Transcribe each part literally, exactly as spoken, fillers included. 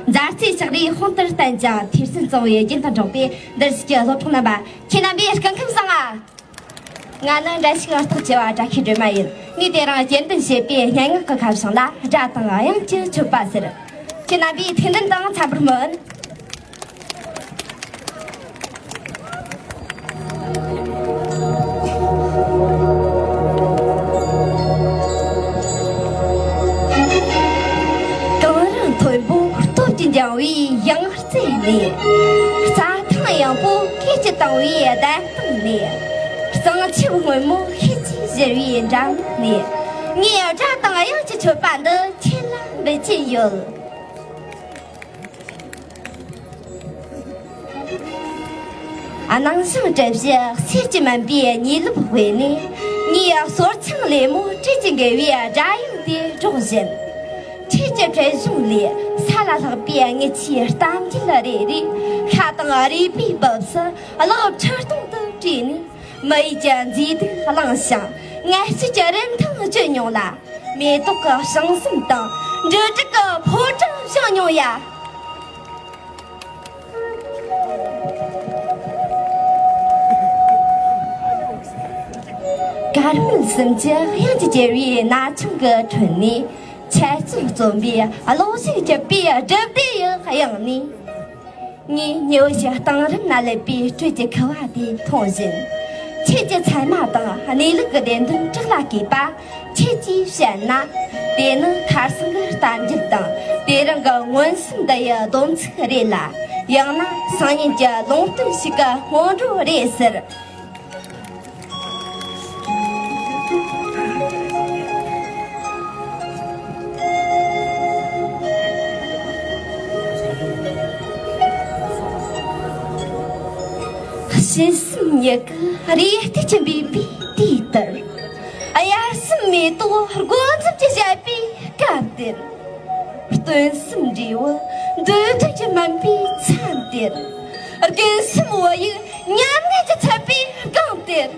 མཛའ་བརྩེའི་ཕྱག་ལས་དཔང་དུ་བསྟན་ཅིང་། ཐོས་བསམ་གཙང་བོའི་རྒྱན་དང་འགྲོགས་པའི་འདིར་བཞུགས་ཀྱི་སློབ་གྲོགས་རྣམ་པ། ཁྱེད་རྣམ་པའི་སྐུ་ཁམས་བཟང་ང་། ང་ནི་འགྲན་ཞུགས་ཨང་རྟགས་བཅུ་བ་བཀྲ་ཤིས་སྒྲོལ་མ་ཡིན། ངས་དེ་རིང་སྐྱེལ་འདོན་བྱེད་པའི་སྙན་ངག་གི་ཁ་བྱང་ལ་སྒྲ་དང་དབྱངས་ཀྱི་མཆོད་པ་ཟེར། ཁྱེད་རྣམ་པས་ཐུགས་འདུན་དང་འཚམ་པར་སྨོན། གངས་རི་མཐོན་པོ་སྟོབས་ཀྱིས་འགྱིང་བའི་ཡང་རྩེ་ནས། རྩྭ་ཐང་ཡངས་པོ་སྐད་ཅིག་དྭངས་པའི་གདན་སྟེང་ནས། གཙང་ཆུ་སྔོན་མོ་ཤེལ་གྱིས་བཞུར་བའི་འགྲམ་ནས། ངས་སྒྲ་དང་དབྱངས་ཀྱི་མཆོད་པ་འདི་ཁྱེད་ལ་འབུལ་གྱིན་ཡོད། སྣང་ཞིང་བཀྲ་ཤིས་གསེར་གྱིས་མནན་པའི་ཉེ་ལེབ་དབུས་ནས། ངའི་གསོར་ཆང་ལེབ་མོ་དྲིས་ཀྱིས་འགེལ་བའི་སྒྲ་དབྱངས་དེ་སྒྲོག་བཞིན། ཁྱེད་ཀྱི་བྲེལ་ཟུང་ལས་ས་ལ་ལྷགས་པའི་ངེད་ཆོའི་གཏམ་རྒྱུད་རེ་རེ་ཤ་དང་རུས་པའི་སྦུབས་སུ་གླགས་ཁྲི་སྟོང་དུ་བྲིས་ནས། མི་ཡུལ་གྱི་མཛེས་སྡུག་བླངས་ཤིང་ངལ་རྩོལ་གྱི་རིན་ཐང་བརྗོད་མྱོང་ལ། མེ་ཏོག་གི་བྱང་སེམས་དང་འབྲུ་དྲུག་གི་ཕོ་བྲང་བཞེངས་མྱོང་ཡ། དཀར་མེ་གསུམ་གྱི་དབྱངས་ཀྱིས་གྱེར་བའི་ན་ཆུང་གི་ཁྲོད་ནས། འཆལ་རྩོད་རྩོམ་པའི་གློག་ཞུན་གྱི་པའི་སྒྲིབ་བདེ་ཡི་དབྱིངས་ནས། ངས་ཉི་འོད་ཀྱི་གཏིང་རིམ་ན་སླེབས་པའི་དྲོད་ཀྱི་ཁུ་བ་དེ་འཐུང་བཞིན། ཁྱེད་ཀྱི་མཚན་མ་དང་གནས་ལུགས་ཀྱི་བདེན་དོན་བྲག་ལ་བརྐོས་པ། ཁྱེད་ཀྱིས་བཤད་ན། དེ་ནི་ཁ་སང་གི་གཏམ་རྒྱུད་དང་དེ་རིང་གི་མངོན་སུམ་བསྡུར་ཡི་སྡོམ་ཚིག་རེད་ལ། ཡང་ན་སང་ཉིན་གྱི་ལུང་བསྟན་ཞིག་གི་སྔོན་འགྲོ་རེད་ཟེར། ཕྱི་སེམས་ཉིད་ཀྱི་རེ་ལྟོས་ཀྱི་འབུད་པའི་དུས་ལྟར། དབྱར་གསུམ་མེ་ཏོག་རྒོད་འཛུམ་གྱིས་བཞད་པའི་སྐབས་དེར། སྟོན་གསུམ་འབྲས་བུ་འདོད་དོན་གྱིས་སྨིན་པའི་མཚན་དེར། དགུན་གསུམ་བོད་ཡིག་ཉམས་ལེན་གྱིས་ཚད་པའི་སྒང་དེར།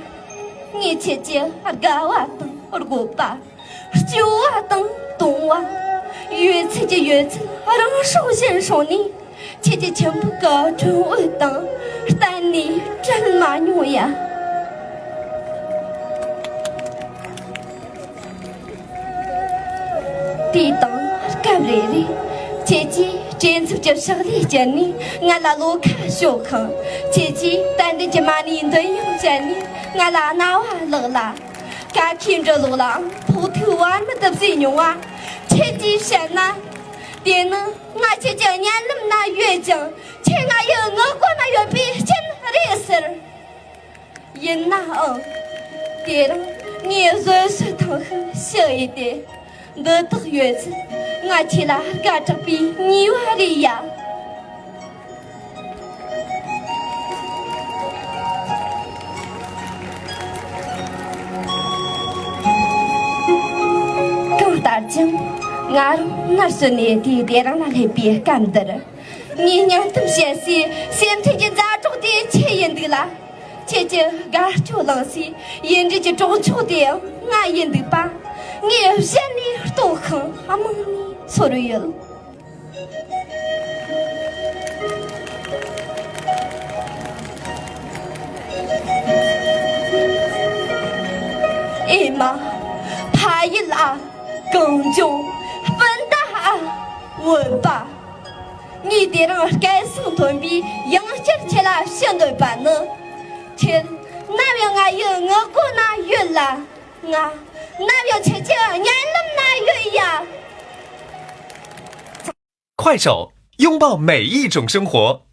ངས་ཁྱེད་ཀྱི་དགའ་བ་དང་དགོད་པ། སྐྱོ་བ་དང་དུང་བ། ཡོད་ཚད་ཀྱི་ཡོད་ཚད་རང་སྲོག་བཞིན་སྲུང་ནས། ཁྱེད་ཀྱི་ཁྱིམ་ཕུག་གི་དྲུང་འོས་དང་གཏན་ནས་བྲལ་མ་མྱོང་ཡ། དུས་དང་སྐབས་རེ་རེ། ཁྱེད་ཀྱིས་བྲེལ་འཚུབ་ཀྱི་ཕྱག་ལས་བསྐྱལ་ནས་ང་ལ་བློ་ཁ་ཕྱོགས་ཤིང་། ཁྱེད་ཀྱིས་ཏན་ཏན་གྱི་མ་ཎིའི་མདུན་དབྱངས་བཅད་ནས་ང་ལ་རྣ་བ་བླགས་ལ། ཀ་ཁའི་འབྲི་ཀློག་ལའང་ཕོག་ཐུག་བར་མེད་དུ་བཟོས་མྱོང་བ། ཁྱེད་ཀྱིས་བཤད་ན། དེ་ནི་ང་ཁྱེད་ཀྱི་སྙན་ལམ་ན་ཡོད་ཅིང་། ཁྱེད་ང་ཡི་ངག་སྒོ་ན་ཡོད་པའི་རྐྱེན་རེད་ཟེར། ཡིན་ནའང་། དེ་རིང་ངས་བཟོད་གསོལ་ཐང་ཤུགས་ཞུ་ཡི་སྟེ། འདི་དག་ཡོད་ཚད་ང་ཁྱེད་ལ་དགའ་དྲགས་པའི་ཉེས་པ་རེད་ཡ། གང་ལྟར་ཀྱང་། ང་རང་ནར་སོན་ནས་དུས་དེ་རིང་ལ་སླེབས་པའི་སྐབས་འདིར། ངས་སྙིང་གཏམ་བཤད་སའི་སེམས་མཐུན་གྱི་མཛའ་གྲོགས་དེ་ཁྱེད་ཡིན་འདུག་ལ། ཁྱེད་ཀྱི་དགའ་སྐྱོ་ལངས་སའི་ཡིད་འབྲེལ་གྱི་གྲོགས་མཆོག་དེའང་ང་ཡིན་འདུག་པ། ངས་གཞན་ནས་རྟོགས་ཤིང་དམངས་ནས་ཚོར་ཡོད། ཨེ་མ། ཕ་ཡུལ་ཨ། གངས་ལྗོངས། སྤུན་ཟླ་ཨ། བོད་པ། ངས་དེ་རིང་སྐལ་བཟང་ཐོན་པའི་ཡང་བསྐྱར་ཁྱེད་ལ་ཞུ་འདོད་པ་ནི། ཁྱེད་ནམ་ཡང་ང་ཡི་ངག་སྒོ་ན་ཡོད་ལ། ང་ནམ་ཡང་ཁྱེད་ཀྱི་སྙན་ལམ་ན་ཡོད་ཡ། 快手，拥抱每一种生活。